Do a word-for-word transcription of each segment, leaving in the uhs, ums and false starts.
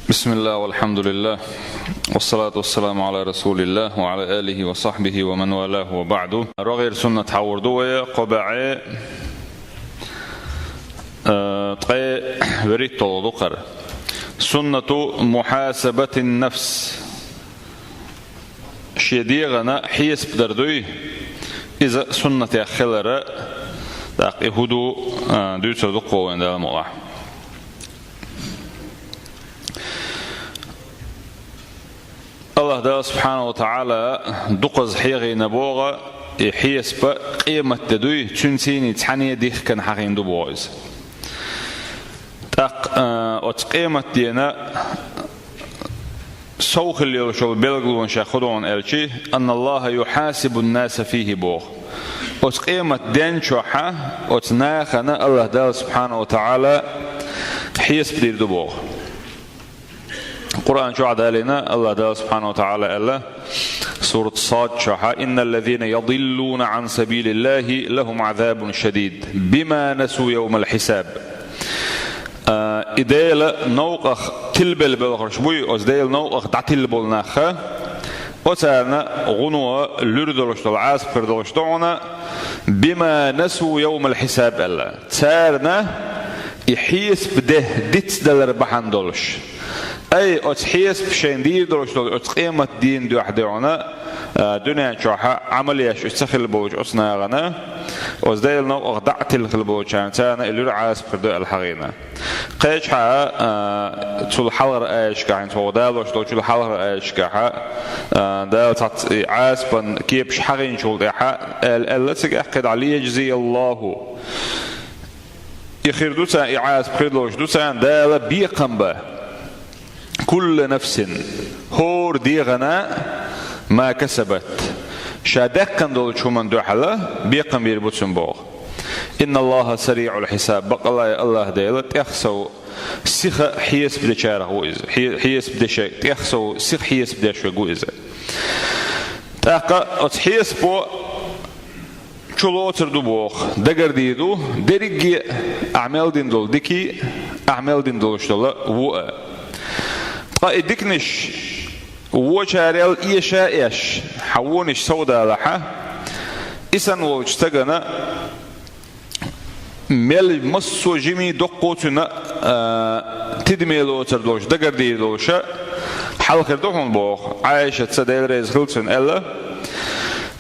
بسم الله والحمد لله والصلاة والسلام على رسول الله وعلى آله وصحبه ومن والاه وبعد. РогӀера суннат хьалур ду вай кхо бӀаьи, э, ткъе вуьрхӀитталгӀа ду кхара. سنة محاسبة النفس. Шен дегӀана хьесап дар дуй, иза суннатех хилара, тӀаккха и хӀун ду, а, дуьйцур ду кхо вайна Дала мукъалахь. АллахӀ Дала субхьанаху ва таӀала дукхаза хьехийна боху, и хьесап къематде дуй, цуьнан цӀийний цхьаьна дихкина хьахийна ду боху иза. ТӀаккха, а, оцу къематдена сов хила йолуш йолу билгалонех хӀун ду аьлча, أن الله يحاسب الناس فيه боху. Оцу къематден чохь оцу нахана АллахӀ Дала субхьанаху ва таӀала хьесап дийр ду боху. Къуръан чохь далийна АллахӀ Дала субхьанаху ва таӀала аьлла, сурат Сад чохь: إن الذين يضلون عن سبيل الله لهم عذاب شديد بما نسوا يوم الحساب. А, и Делан новкъах тилабелла белхарш буй, оцу Делан новкъах дӀатилла болу нах, оцарна гӀуно луьра долуш долу Ӏазап хир долуш ду хьуна, بما نسوا يوم الحساب аьлла. Царна и хьесап де дицдалар бахьана долуш. Ай, оцу хьесап шайн дийр долуш долу оцу къематдийнан дуьхьа де хьуна, а, дуьнен чохь Ӏамал еш уьш ца хилла болчу оцу нахана, оцу Делан новкъах дӀа а тилла хилла болчарна, царна и луьра Ӏазап хир ду аьлла хьахийна. Кхечахьа, а, цул хьалхара аяташкахь, хӀинца вай далош долчул хьалхара аяташкахь, а, Дала цхьацца и Ӏазапан кепаш хьахийначул тӀаьхьа аьлла, аьлла цигахь кхидӀа: ليجزي الله. И хир ду царна, и Ӏазап хир долуш ду царна Дала бекхам бан. كل نفس, хӀора дегӀана, ما كسبت, ша даьккхина долчу хӀуманна дуьхьал бекхам бийр бу цунна боху. إن الله سريع الحساب, бакъалла а АллахӀ Дела тӀехсов сиха хьесап дечарах ву иза. Хье-, хьесап деш, тӀехсов сиха хьесап деш верг ву иза. ТӀаккха оцу хьесапо чулоцур ду боху, дагардийр ду дерриге а, ахь мел дина долу дикий а, ахь мел дина долуш долу вуо а. Ткъа и диканаш вочарел эша а эш, хьан вонаш совдалахь, и санна волчу стагана мел массо а жимий, доккхо цуьнан, а, тидаме лоцур долуш, дагардийр долуш а хьал хир ду хьуна боху. Ӏайшатца, Дела реза хила цунна, аьлла: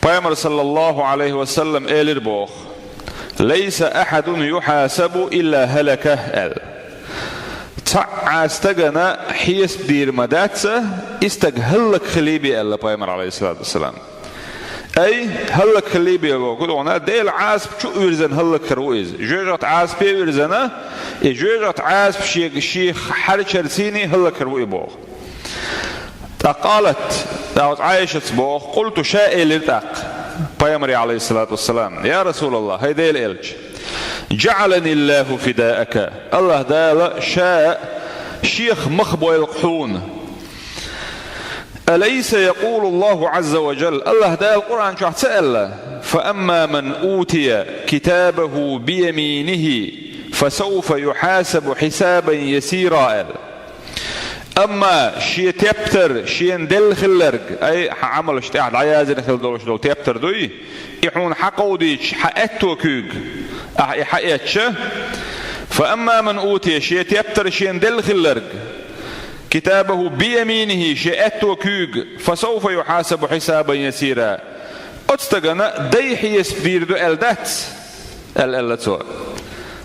Пайхамар, саллаллаху Ӏалайхи ва саллам, элира боху: ليس أحد يحاسب إلا هلك, аьлла. Цхьа а стагана хьесап дийр ма дац, и стаг хӀаллакьхилий бен, аьлла Пайхамар, Ӏалайхиссалату вассалам. Ай, хӀаллакьхилий бен боху, хӀун ду хьуна, Делан Ӏазап чу а вирзина хӀаллакьхир ву иза. Жоьжахатин Ӏазапе а вирзина, и жоьжахатин Ӏазап шега, шех хьарчарций хӀаллакьхир ву и боху. ТӀаккха къалат, тӀаккха Ӏайшатца боху, къулту, ша элира тӀаккха Пайхамаре, Ӏалайхиссалату вассалам: я Расулаллах, хӀай Делан элча, جعلني الله فداءك, АллахӀ Дала ша шех мах бойла-кх хьуна. أليس يقول الله عز وجل, АллахӀ Дала Къуръан чохь ца аьлла: فأما من أوتي كتابه بيمينه فسوف يحاسب حسابا يسيرا, аьлла. Амма шен тептар шена делла хилларг, ай, хьан Ӏамалш тӀехь дӀаязйина хила долуш долу тептар дуй, и хьуна хьакховдийча хьан аьтто куьйга ахь и хьаэцча, فأما من أوتي, шен тептар шена делла хилларг, كتابه بيمينه, шен аьтто куьйга, فسوف يحاسب حسابا يسيرا. Оцу стагана дай хьесап дийр ду аьлла дац, аьлла, аьлла цо.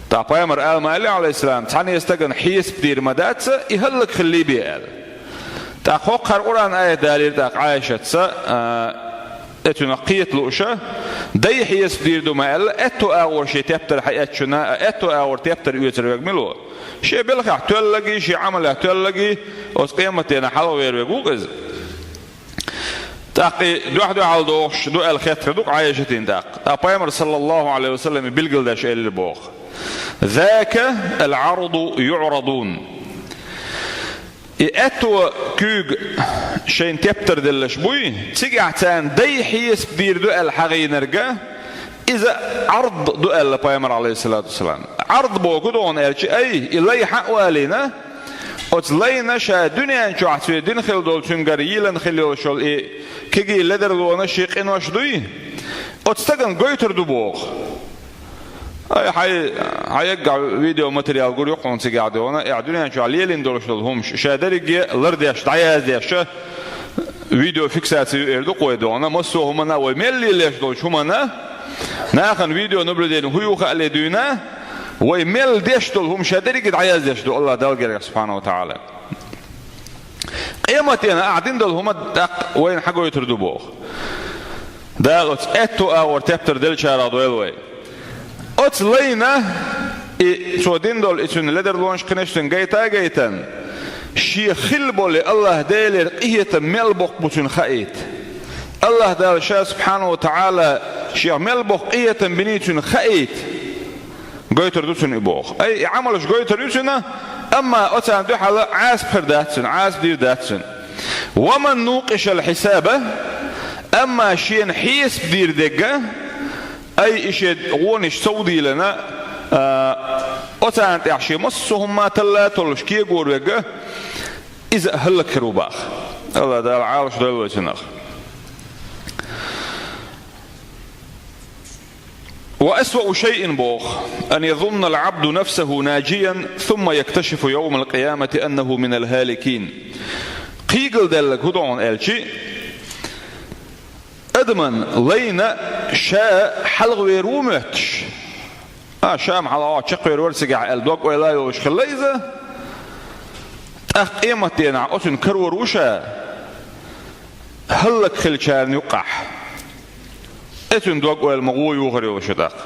ТӀаккха Пайхамар ала ма аьллий, Ӏалайхиссалам, цхьанне стагана хьесап дийр ма дац, и хӀаллакьхилий бен аьлла. ТӀаккха хӀокху хӀара Къуръан аят далийра тӀаккха Ӏайшатца, а, и цуьнах кхета лууша, дай хьесап дийр ду ма аьлла, аьтто агӀор шен тептар хьаэцчунна, а аьтто агӀор тептар оьцур верг мила ву? Шен белхехь тоьллагий, шен Ӏамалехь тоьллагий, оцу къематденахь хьалхавер верг ву-кх иза. ТӀаккха и дуьхь-дуьхьал дохуш ду аьлла хеттар ду-кх Ӏайшатина тӀаккха. ТӀаккха Пайхамар, саллаллаху Ӏалайхи ва саллам, билгалдеш элира боху: ذاك العرض يعرضون. И аьтто куьйга шайна тептар деллаш буй, цигахь царна дай хьесап дийр ду аьлла хьахийнарг, иза Ӏард ду аьлла Пайхамар, Ӏалайхиссалату вассалам. Ӏард боху хӀун ду хьуна аьлча, ай, и лай хьа а валийна, Оцу лайна ша дуьнен чохь цуьнан дина хилла долу, цуьнгара йийлина хилла йолуш йолу и кегий ледарлонаш, и къинош дуй, оцу стагана гойтур ду боху. Ай, хьай, хьан эггахь видеоматериал гур ю хьуна цигахь дуьйна, эхь дуьнен чохь лелийна долуш долу хӀумаш, ша дерриге лардеш, дӀаяздеш, ша видеофиксаци ю эр ду-кх вай дуьйна, массо а хӀуманна, вай мел лелош долчу хӀуманна, нахана видеонаблюдение хӀун ю хаале дуьйна, вай мел деш долу хӀума ша дерриге дӀаяздеш ду АллахӀ Далла гергахь, субхьанаху ва таӀала. Къематдийнахь ахь дина долу хӀума тӀаккха вайна хьагойтур ду боху. Дала оцу аьтту агӀор тептар деллачарах дойла вай. Оцу лайна и цо дина долу и цуьнан ледарлонаш, кхинаш цуьнга гайта а гайтина, шен хилла болу АллахӀ Делера къинхетам мел боккха бу цуьнан хаийта. АллахӀ Дала ша, субхьанаху ва таӀала, шех мел боккха къинхетам биний цуьнан хаийта. Гойтур ду цуьнан и боху. Ай, и Ӏамалш гойтур ю цуьнан, амма оцарна дуьхьал Ӏазап хир дац цуьнан, Ӏазап дийр дац цуьнан. «Ва ман нукъишал хьисаба», амма шена хьесап дийр дерг, ай, и шен гӀонаш сов дийлина, а, оцарна тӀехь шен массо а хӀумма талла а толлуш кегор верг, иза а хӀаллакьхир ву боху. АллахӀ Дала Ӏалаш дойла вай цунах. «Ва асвау шайин», боху, «ан язунна ал-абду нафсаху наджиян, сумма якташифу явмал къиямати аннаху минал халикин». Кхийгал даьлларг хӀун ду хьуна аьлчи, адаман лайна ша хьалхавер ву моьттуш. А, ша-м хьалха чекхвер вара цигахь аьлла дог-ойла йолуш хилла иза. ТӀаккха къематдийнахь оцунна карор ву ша, хӀаллакьхиллачарна юккъехь. Оцунна дог-ойла ма гӀо юхур йолуш ю тӀаккха.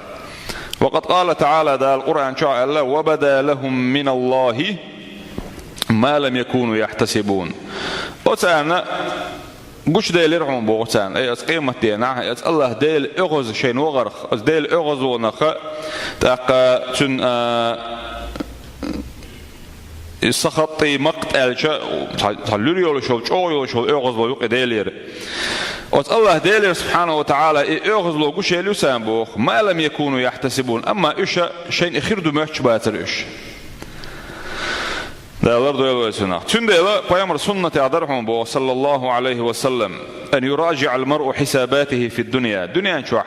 Ва къад къала таӀала, Дала Къуръан чохь аьлла: «Ва бада лахум миналлахи ма лам якуну яхьтасибун». Оцарна гучуделира хьуна боху царна, ай, оцу къематдийнахь, ай, оцу АллахӀ Делан оьгӀаз шайна вахарх, оцу Делан оьгӀазонах, тӀаккха цуьнан, а, и сахатти макъ тӀаьлча, цхьа, цхьа луьра йолуш йолу, чӀогӀа йолуш йолу оьгӀазло юкъа Делера. Оцу АллахӀ Делера, субхьанаху ва таӀала, и оьгӀазло гучуелла ю царна боху, ма лам якуну яхьтасибун, амма уьш шайна и хир ду моьттуш бацара уьш. Дала лардойла вай цунах. Цундела пайхамар суннатехь дара хьуна боху, саллаллаху Ӏалайхи ва саллам: «Ан юражиӀал маръу хьисабатихи фид-дунья». Дуьнен чохь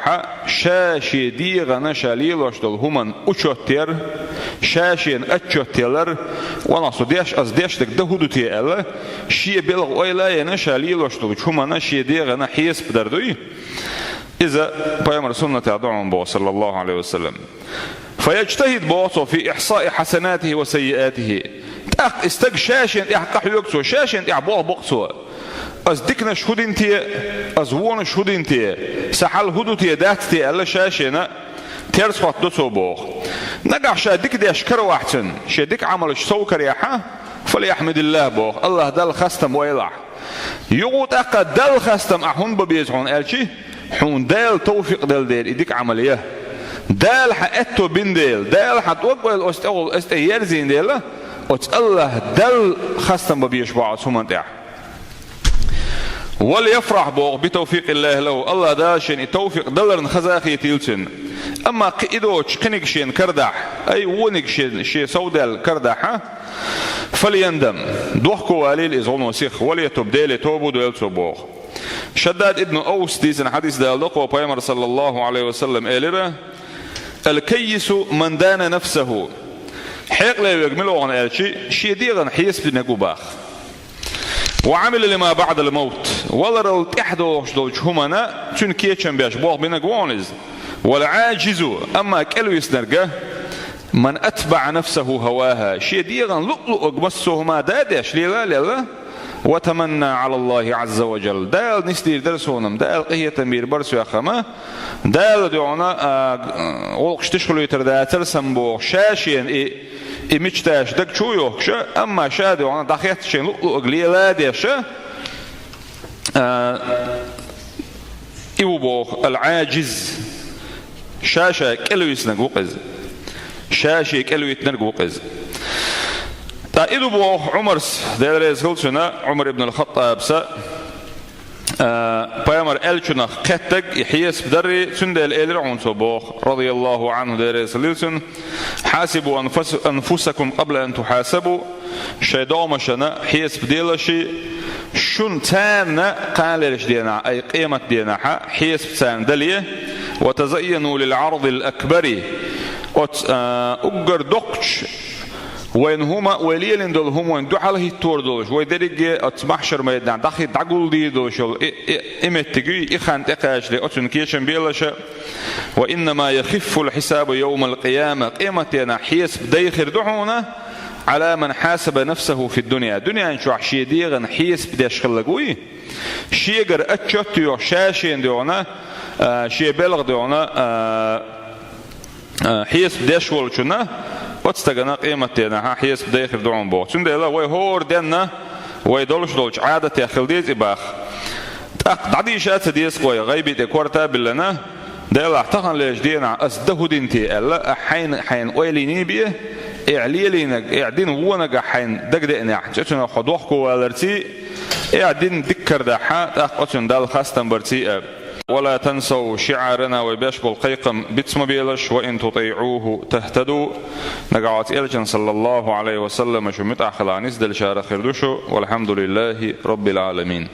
ша шен дегӀана ша лелош долу хӀуман учёт яр, ша шена отчёт ялар, ванах со деш, ас деш дерг дан хӀун ду те аьлла, шен белхан ойла а йина ша лелош долчу хӀумана шен дегӀана хьесап дар дуй. Иза пайхамар суннатехь ду хьуна боху, саллаллаху Ӏалайхи ва саллам. «Фаяджтахид», боху цо, «фи ихьсаи хьасанатихи ва саййиатихи». ТӀаккха и стаг ша шена тӀехь къахьоьгу цо, ша шена тӀехь болх бо-кх цо. Ас диканаш хӀун дина те, ас вонаш хӀун дина те, сан хьал хӀун ду те, дац те аьлла, ша шена терса хоттадо цо боху. Нагахь ша дика деш каравахь цуьнан, шен дика Ӏамалш сов карехь, «фалъяхьмидиллахь», боху, АллахӀ Далла хастам бойлахь. Юха тӀаккха Далла хастам ахь хӀунда бан беза хьуна аьлчи, хьуна Дала товфикъ делла дела и дика Ӏамал ян. Дала хьан аьтто бина дела, Дала хьан дог-ойла оцу тӀе гӀолла, оцу тӀе ерзийна дела, оцу АллахӀ Далла хастам бан безаш бу хьо оцу хӀуманна тӀехь. «Валъяфрахь», боху, «би тавфикъиллахи лаху», АллахӀ Дала шена и товфикъ даларна хаза а хетийла цуьнан. Амма кхин и доцуш кхиниг шена карадахь, ай, вониг шен, шен сов даьлла карадахь, «фалъяндам», дохко валийла иза гӀо-но сиха, «валъятуб», Деле тоба дойла цо боху. Шаддад ибн Авс дийцина хьадис даладо кхо, пайхамар, саллаллаху Ӏалайхи ва саллам, элира: «Ал-каййису ман дана нафсаху». Хьекъале верг мила ву хьуна аьлчи, шен дегӀана хьесап динарг ву боху. «Ва Ӏамила лима баӀдал мавт». Валарал тӀаьхьа догӀуш долчу хӀумана цуьнан кечам беш болх бинарг ву хьуна иза. «Вал-Ӏаджизу», амма кӀелвиснарг, «ман атбаӀа нафсаху хаваха». Шен дегӀана луъу-луъург массо а хӀума да а деш, лела а лелла, «ва таманна Ӏалаллахи Ӏазза ва жалла». Дала нисдийр дара суна-м, Дала къинхетам бийр бара соьх-м, Дала дуьхьал, а, гӀуллакхаш тишхуьлуьйтур дацара сан боху. Ша шена и, и мечташ даг чу а йохкуш, амма ша дуьхьал дӀахетта шена луъу-луъург лела а деш, а, и ву боху, ал-Ӏаджиз. Ша-ша кӀелвиснарг ву-кх иза. Ша шен кӀелвиттинарг ву-кх иза. Ткъа и ду боху Ӏумарс, Дела реза хила цунна, Ӏумар ибн ал-Хаттабс, А, пайхамар аьллачунах кхеттарг и хьесап дарий, цундела элира хьуна цо боху, радияллаху анху, Дела реза хуьлийла цунна: «Хьасибу анфус-, анфусакум къабла ан тухьасабу», шайн догӀмашна хьесап делаш, шуна царна кхалерчу денахь, ай къемат денахь хьесап царна дале, «ва тазайяну лил Ӏарзил акбари», оцу, а, уггар доккхачу вайн хӀума, вай лелийна долу хӀума вайн дуьхьал хӀиттор долуш, вай дерриге оцу махьшар майданахь дӀахи-, дӀагулдийр долуш йолу и, и, и меттиг ю, и хан тӀекхачале оцунна кечам белаша. «Ва иннама яхиффул хьисабу йовмал къияма», къематденахь хьесап дай хир ду хьуна, «Ӏала ман хьасаба нафсаху фид дунья», дуьнен чохь шен дегӀан хьесап деш хилларг вуй, шегара отчет йоху, ша шена дуьхьал, а, шен белхан дуьхьал, а, а, хьесап деш волчунна, оцу стагана къематденахь хьесап дай хир ду хьуна боху. Цундела вай хӀора денна, вай долуш долчу Ӏадатех хила деза и боху. ТӀаккха дӀадийша а ца деза вай, гӀайби тӀе корта а биллина, Делахь, таханлерчу денахь ас дан хӀун дина те аьлла, ахь хьайна, хьайна ойла йиний бен, эхь лелийнарг, эхь дина вонарг ахь хьайна дагадеънехь, цуьнах хьо дохковаларций, эхь дина дика карадахь, тӀаккха оцунна Далла хастам барций а. «Ва ла тансав шиӀарана», вай беш болу кхайкхам биц ма белаш, «ва ин тутиӀуху тахтаду», нагахь оцу элчан, саллаллаху Ӏалайхи ва саллама, шу муьтӀахь хилахь, нисделлачарах хир ду шу, «валхьамдулиллахи раббил Ӏаламин».